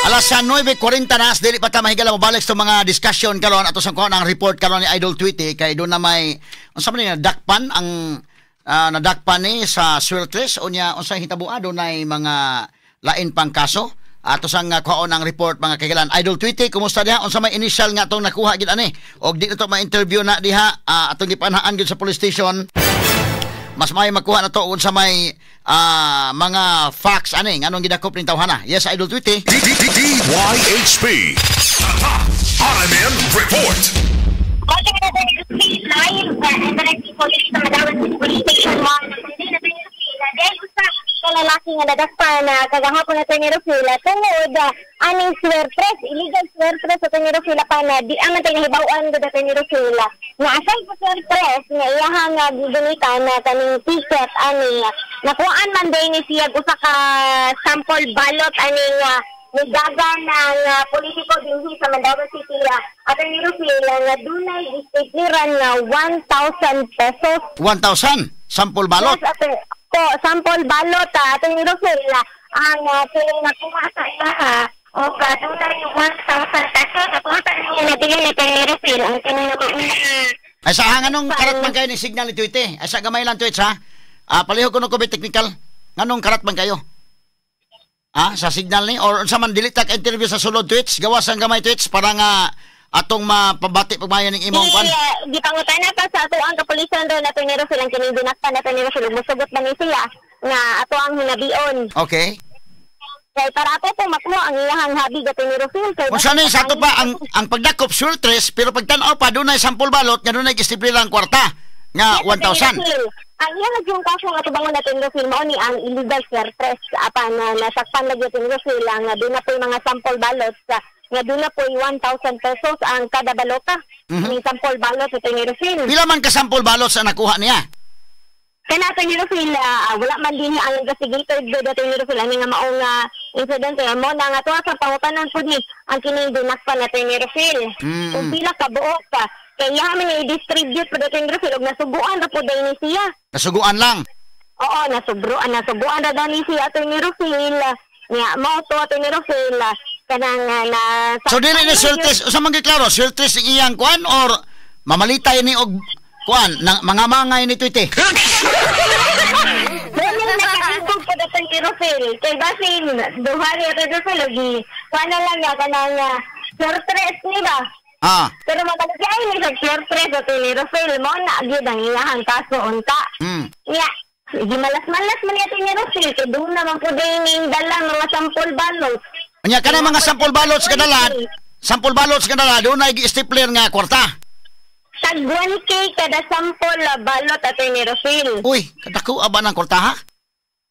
Alas 9:40 na, dili pa ta mahigala mobalik sa mga discussion karon ato sa kuha ng report karon ni Idol Tweety kay doon na may unsa man ni nadakpan ang nadakpan ni sa Sweltres unya unsay hitaboa doon nay mga lain pang kaso. Ato sang kuhaon ang report, mga kaigalan. Idol Tweety, kumusta diha? Unsa may initial nga atong nakuha gid ani? Og di na to ma-interview na diha, atong gipanhaan gid sa police station. Mas may makuha na to unsa may mga facts ani nganong gidakop ning tawhana. Yes, Idol Tweety. DYHP. RMN Report. Live and direct po dito sa Madawan City Police Station 1. Dahil usa ka lalaki nga nadakpan na kagahapon na Rufila tungod aning swertres, illegal swertres sa Rufila pa na di aman tayo nahibaw-an gud sa Rufila. Nga aside sa swertres nga iyahang gigamitan na kaning ticket ani nakuhaan man day ni siya usa ka sample ballot aning nigaga ng politiko dinhi sa Mandaue City, Attorney Rufil, nga dunay istatiran nga 1,000 pesos. 1,000 sample ballot. Yes, ate, po, sample ballot, Attorney Rufil, ang kining nakuha sa ilaha o kadunay 1,000 pesos. At unsa niya nabilin ni Attorney Rufil ang kining mauna. Ay sa nganong karat man kayo ni signal ni Tweety? Ay sa gamay lang, Tweets, ha. Palihog kuno ko technical. Nganong karat man kayo? Sa signal ni or unsa man dili ta ka interview sa sulod, Tweets, gawas ang gamay, Tweets, para nga atong mapabati pagmayo ning imong kwan. Gipangutana pa sa ato ang kapulisan ron, Attorney Rufil, ang kining dinakpan, Attorney Rufil, ug musugot man ni siya nga ato ang hinabion. Okay. Kay para ato po makuha ang iyahang habi, Attorney Rufil. Kay Unsa ni sa ato pa ang pagdakop swertres pero pagtan-aw pa dunay sample ballot nga dunay gistipli lang kwarta nga Yes, 1,000. Attorney Rufil. Ang iyang yung kaso nga tubangon natin Rufil mao ni ang illegal swertres apan nasakpan lagi Attorney Rufil ang doon na po yung mga sample ballots nga doon na po 1,000 pesos ang kada balota. Ning sample ballot, Attorney Rufil. Pila man ka sample ballots ang nakuha niya? Kana, Attorney Rufil, wala man din ang investigator do, Attorney Rufil, ani nga maong incident mo na nga tuwa sa pangutanan pud ni ang kining dinakpan, Attorney Rufil. Kung pila ka buok ka kay iya man i-distribute pud, Attorney Rufil, ug nasuguan ra pud ni siya. Nasuguan lang. Oo, nasubroan, nasuguan ra ni siya, Attorney Rufil. Nya mao to, Attorney Rufil, kanang na So dili ni swertres, usa man gyud klaro, swertres ang iyang kuan or mamalitay ni og kuan nang mga mangay ni Tweety. Dili nakatingog po, Attorney Rufil. Kay basin duha ni Attorney Rufil ug kuan na lang nga kanang swertres ni ba? Pero mabalik ay ni sa swertres, Attorney Rufil, mo na gyud ang iyahang kaso unta. Nya, gimalas-malas man ni Attorney Rufil kay doon naman po din ning dala mga sample balot. Nya kana mga sample ballots kadala, sample ballots kadala dunay gi-stapler nga kwarta. Tag 1K kada sample balot, Attorney Rufil. Uy, kadako aba ng kwarta ha?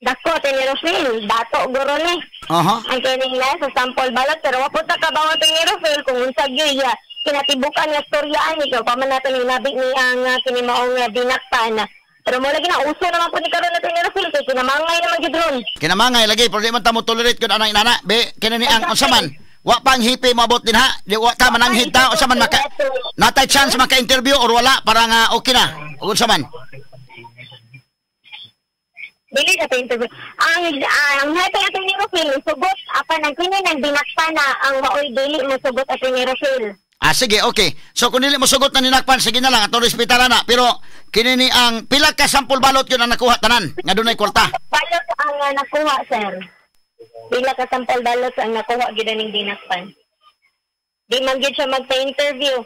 Dako, Attorney Rufil, dato guro ni. Ang kining na sa sample balot pero wa po ta kabaw, Attorney Rufil, kung unsa gyud kinatibukan nga storya ani kay pa man nato ni nabi ni ang kini maong dinakpan. Pero mo lagi na uso naman po ni karon, Attorney Rufil, kay kinamangay naman gyud ron. Kinamangay lagi pero di man ta mo tolerate kun anang inana. Be kini ni ang unsa man wa pang hipi moabot din ha. Di wa ta mananghid ta unsa man maka natay chance maka-interview or wala para nga okay na. Ug unsa man? Dili sa interview. Ang hatay, Attorney Rufil, sugot apan ang kini nang dinakpan na ang maoy dili mo sugot, Attorney Rufil. Sige, okay. So kung dili mo sugot na ninakpan, sige na lang atong respetara na. Pero kini ni ang pila ka sample balot yun ang nakuha tanan nga dunay kwarta. Balot ang nakuha, sir. Pila ka sample balot ang nakuha gyud ning dinakpan. Di man gyud siya magpa-interview.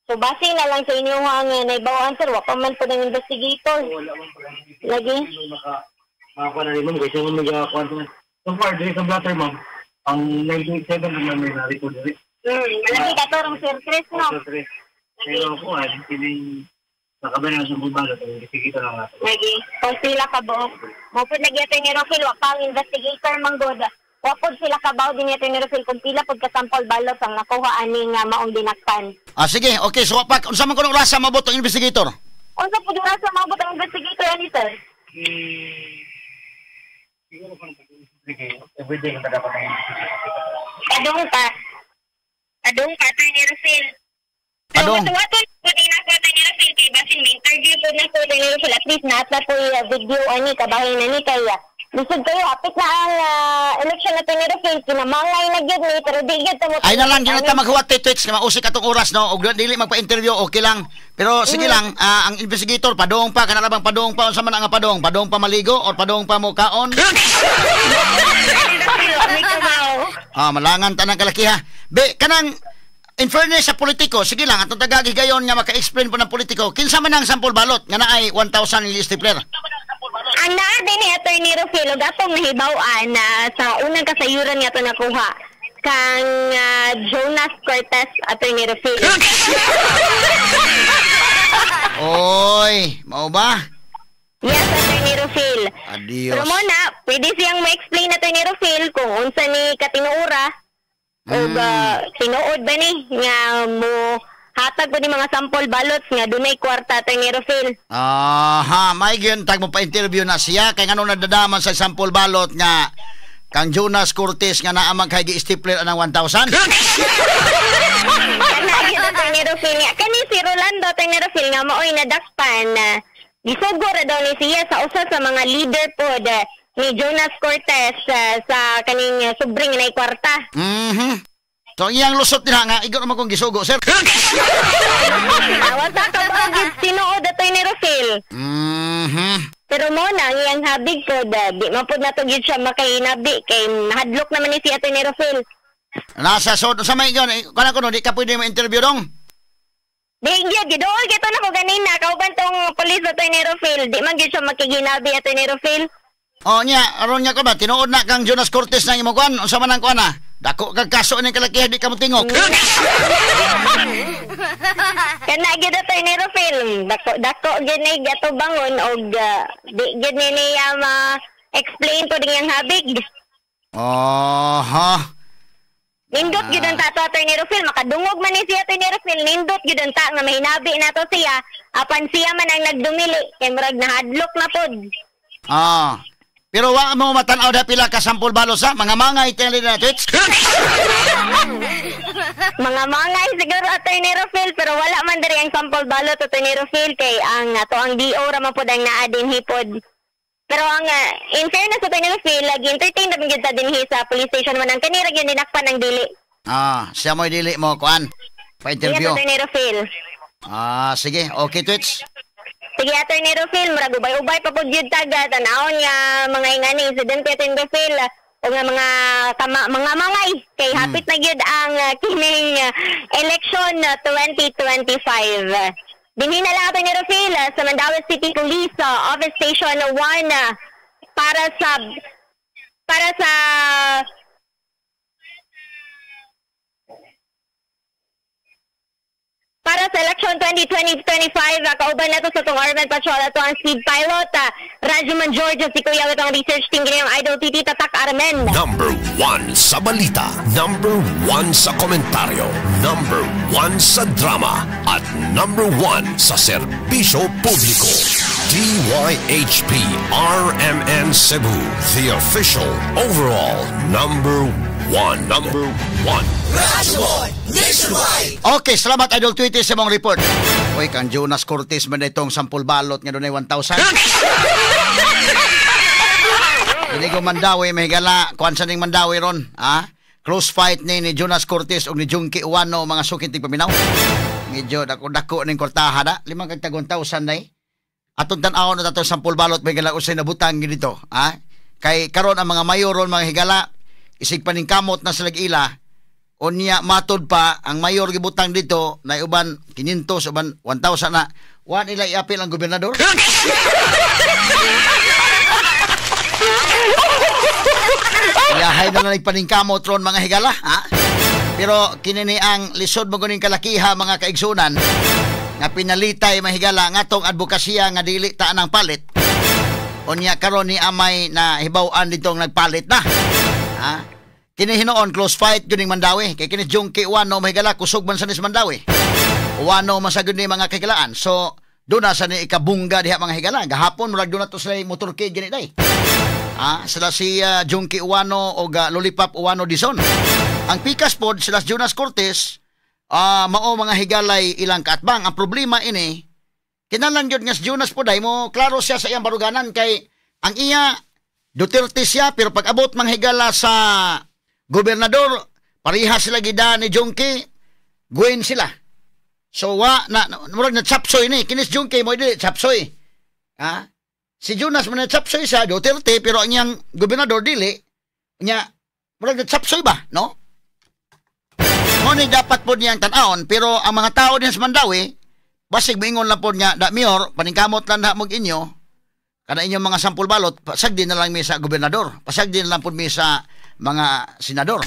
So base na lang sa inyo ang naibaw-an, sir, wa pa man po ng investigator. Wala man pala. Lagi. Makakuha na rin, ma'am. Kasi mo magakuha na. So far, diri sa blotter, ma'am, ang 987 naman may na-record diri. Malaki ka to rong Sir Chris, no? Sir Chris. Pero kuhan, kining nakabayan na sa balot, ang investigator lang nato. Lagi. Kung pila ka buok. Mo pud lagi, Attorney Rufil, wa pa ang investigator man gud. Wa pud sila kabaw din, Attorney Rufil, kung pila pud ka sample balot ang nakuha ani nga maong dinakpan. Sige, okay. So pa unsa man kuno orasa mabot ang investigator? Unsa pud oras mabot ang investigator ani, sir? Siguro kung everyday kung dapat ang investigator. Adong ka. Adong ka, Attorney Rufil. Pero Adong. matuwa to, pwede na ako, Attorney Rufil, kay basin may interview po na ko, Attorney Rufil. At least naata po yung video ani, kabahin na ni kaya. Lisod kayo, hapit na ang election na Tenerife, kinamangay na gyud ni, pero di gyud tamo. Ay na lang, di na ta maghuwat tweets nga mausik atong oras, no? Og dili magpa-interview, okay lang. Pero sige lang, ang investigator, padong pa, kanara bang padong pa, unsa man ang padong? Padong pa maligo or padong pa mo kaon? Malangan tanang kalaki ha. Be, kanang, in fairness sa politiko, sige lang, atong tagagi gayon nga maka-explain po ng politiko, kinsa man ang sample balot nga naay 1,000 ni stapler? Ang naa din ni Attorney Rufil og atong nahibaw-an sa unang kasayuran nga ato nakuha kang Jonas Cortez, Attorney Rufil. Oy, mao ba? Yes, Attorney Rufil. Adios. Pero mo na, pwede siyang ma-explain, Attorney Rufil, kung unsa ni katinuura o tinuod ba ni nga mo hatag ko ni mga sample ballots nga dunay kwarta, Attorney Rufil. Aha, may gyud tag mo pa-interview na siya kay ngano nadadaman sa sample ballot nga kang Jonas Cortez nga naa man kay gi-stapler anang 1,000. Kana gyud, Attorney Rufil, nga kani si Rolando, Attorney Rufil, nga maoy nadakpan, gisugo ra daw ni siya sa usa sa mga leader pod ni Jonas Cortez sa kaning sobring nay kwarta. So iyang lusot nila nga igo naman kong gisugo, sir. Wa sa ka ba gyud tinuod, Attorney Rufil. Pero mo na ang iyang habig pod, di man pod nato gyud siya makahinabi kay nahadlok naman ni si Attorney Rufil. Nasa so sa may gyud kana kuno di ka pwede mo interview dong. Di gyud giduol gyud to nako ganina kauban tong police, Attorney Rufil. Di man gyud siya makiginabi, Attorney Rufil. Oh nya, aron nya ko ba tinuod na kang Jonas Cortez na imong kuan, unsa man ang kuan na? Dako kag kaso ning kalakihan di ka motingog. Kana gyud, Attorney Rufil, dako dako gyud ni gato bangon og di gyud ni niya ma-explain po ding iyang habig. Aha. Nindot gyud ang tato, Attorney Rufil, makadungog man ni siya, Attorney Rufil, nindot gyud ang ta nga mahinabi nato siya, apan siya man ang nagdumili kay murag nahadlok na pod. Ah. Pero wa mo matan-aw da pila ka sample balot sa mga mangay tingali na tweets. Mga mangay siguro, Attorney Rufil, pero wala man diri ang sample balot, Attorney Rufil, kay ang ato ang DO ra man pod ang naa dinhi pod. Pero ang in fairness, Attorney Rufil, lagi entertain ra man gyud ta dinhi sa police station man ang kanira gyud dinakpan ang dili. Ah, siya mo'y dili mo kuan. Pa-interview. Yes, Attorney Rufil. Ah, sige, okay tweets. Sige, Attorney Rufil, murag ubay-ubay pa pud gyud taga tanawon nga mga ingani insidente, Attorney Rufil, o nga mga kama, mga mangay kay hapit na gyud ang kining election 2025. Dinhi na lang, Attorney Rufil, sa Mandaue City Police Office Station 1 para sa election 2020-25, kauban nato sa tong Armen Patrol ato ang speed pilot, Rajuman George, si Kuya itong research team ginayong Idol Titi Tatak Armen. Number 1 sa balita, number 1 sa komentaryo, number 1 sa drama, at number 1 sa serbisyo publiko. DYHP RMN Cebu, the official overall number 1. Number 1. Okay, salamat Idol Tweety sa mong report. Uy, kang Jonas Cortez man itong sample balot nga dunay 1,000. Dili ko Mandaue mahigala, kuan sa ning Mandaue ron, ha? Close fight ni Jonas Cortez ug ni Junkie Uwano mga sukit tig paminaw. Medyo dako-dako ning kwartaha da, 5 kag 1,000 day. Atong tan-awon na tatong sample balot mahigala usay nabutang dito, ha? Kay karon ang mga mayor ron mga higala isig paningkamot na sila ila. Unya matod pa ang mayor gibutang dito na uban 500 uban 1,000 na wa nila iapil ang gobernador. Yahay na nagpaningkamot ron mga higala, ha? Pero kini ni ang lisod mo guning kalakiha mga kaigsunan nga pinalitay mahigala ngatong advokasya nga dili ta ang palit. Unya karon ni amay na hibaw-an ditong nagpalit na. Ha? Kini hinuon close fight gyud ning Mandaue kay kini Junkie Uwano mahigala kusog man sa nis Mandaue. Uwano man sa gyud ni mga kahigalaan. So doon na sa ni ikabungga diha mga higala. Gahapon murag doon na to sila motorcade gani day. Ah, sila si Junkie Uwano og Lollipop Uwano Dizon. Ang pikas pod sila si Jonas Cortez, mao mga higalay ilang kaatbang. Ang problema ini kinahanglan gyud nga si Jonas pod ay mo klaro siya sa iyang baruganan kay ang iya Duterte siya pero pag abot manghigala sa gobernador, pareha sila gida ni Junkie, gwen sila. So wa na murag na chapsoy ni kinis Junkie mo dili chapsoy. Ha? Si Jonas man na chapsoy sa Duterte pero ang iyang gobernador dili. Nya murag na chapsoy ba, no? Mo ni dapat po niyang tan-awon pero ang mga tao din sa Mandawi basig moingon lang po niya da mayor paningkamot lang na mo inyo kada inyong mga sampul balot pasagdi na lang mi sa gobernador, pasagdi na lang po mi sa mga senador.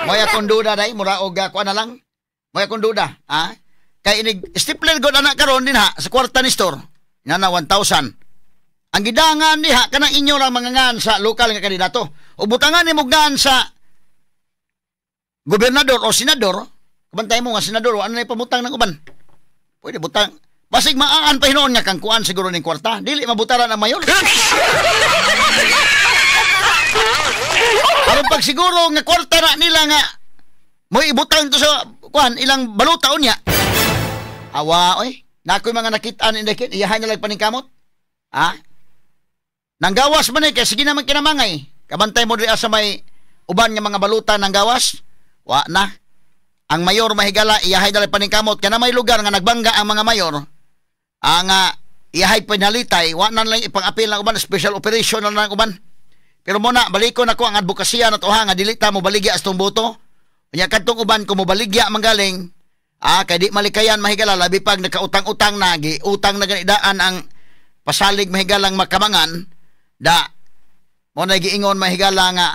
Moya kung duda dai mura og kuan na lang. Moya kung duda, ha? Kay inig stapler god ana karon din ha sa kwarta ni store. Nana 1,000. Ang gidangan diha kanang inyo lang mga ngan sa lokal nga kandidato. O butangan nimo ngan sa gobernador o senador, kabantay mo nga senador, ano na pamutang ng uban. Pwede butang. Basig maaan pa hinuon nga kang kuan siguro ning kwarta. Dili mabutaran ang mayor. Aron pag siguro nga kwarta na nila nga mo ibutang to sa kuan ilang baluta unya. Awa oy, nakoy mga nakit-an indikit iyahan na lang paningkamot. Ha? Nanggawas man eh, kay sige naman kinamangay. Kabantay mo diri sa may uban nga mga baluta nanggawas. Wa na. Ang mayor mahigala iyahay na lang paningkamot kana may lugar nga nagbangga ang mga mayor. Ang iyahay pinalitay, wa na lang ipang-apil ang uban, special operation na lang uban. Pero muna, balikon ako ang advokasya na to ha, nga dili ta mo baligya sa tong boto. Unya kadtong uban kung mobaligya manggaling, kay di malikayan mahigala labi pag nakautang-utang na, giutang na ganidaan ang pasalig mahigalang makamangan, da mo na giingon mahigala nga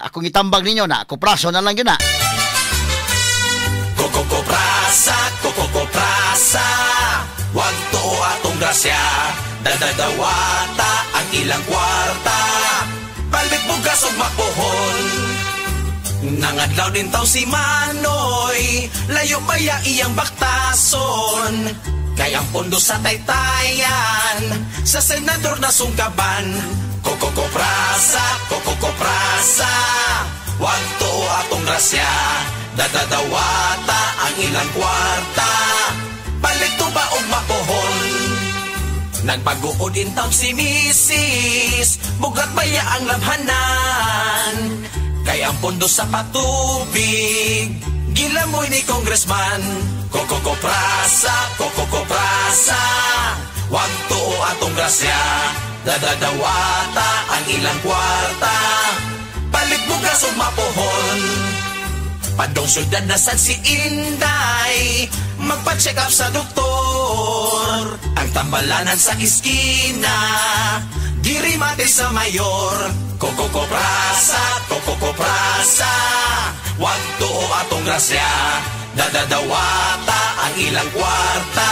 akong itambag ninyo na ako praso na lang yun na. Kokoko prasa, kokoko prasa, wag to atong grasya, dadadawata ang ilang kwarta, palbit bugas ug mapuhon. Nangadlaw din taw si Manoy, layo baya iyang baktason, kay ang pondo sa taytayan, sa senador na sungkaban. Kokoko prasa, kokoko prasa, wag to atong grasya, dadadawata ang ilang kwarta, palit to ba og mapuhon. Nagbaguod in town si Mrs., bugat baya ang labhanan, kay ang pondo sa patubig, gilamoy ni Congressman. Kokoko prasa, kokoko prasa, wag to atong grasya, dadadawata ang ilang kwarta, palit bugas ug mapuhon. Padong syudad na sad si Inday, magpa-check up sa doktor, ang tambalanan sa iskina, girimate sa mayor. Kokoko prasa, kokoko prasa, wag to atong grasya, dadadawata ang ilang kwarta,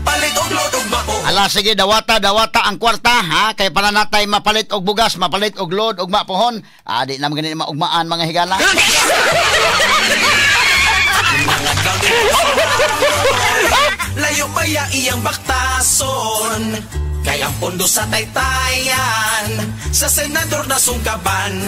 palit og load og mapuhon. Ala sige, dawata dawata ang kwarta ha, kay para natay mapalit og bugas, mapalit og load og mapuhon. Di naman ganit maugmaan mga higala. Layo baya iyang baktason, kay ang pondo sa taytayan, sa senador na sungkaban.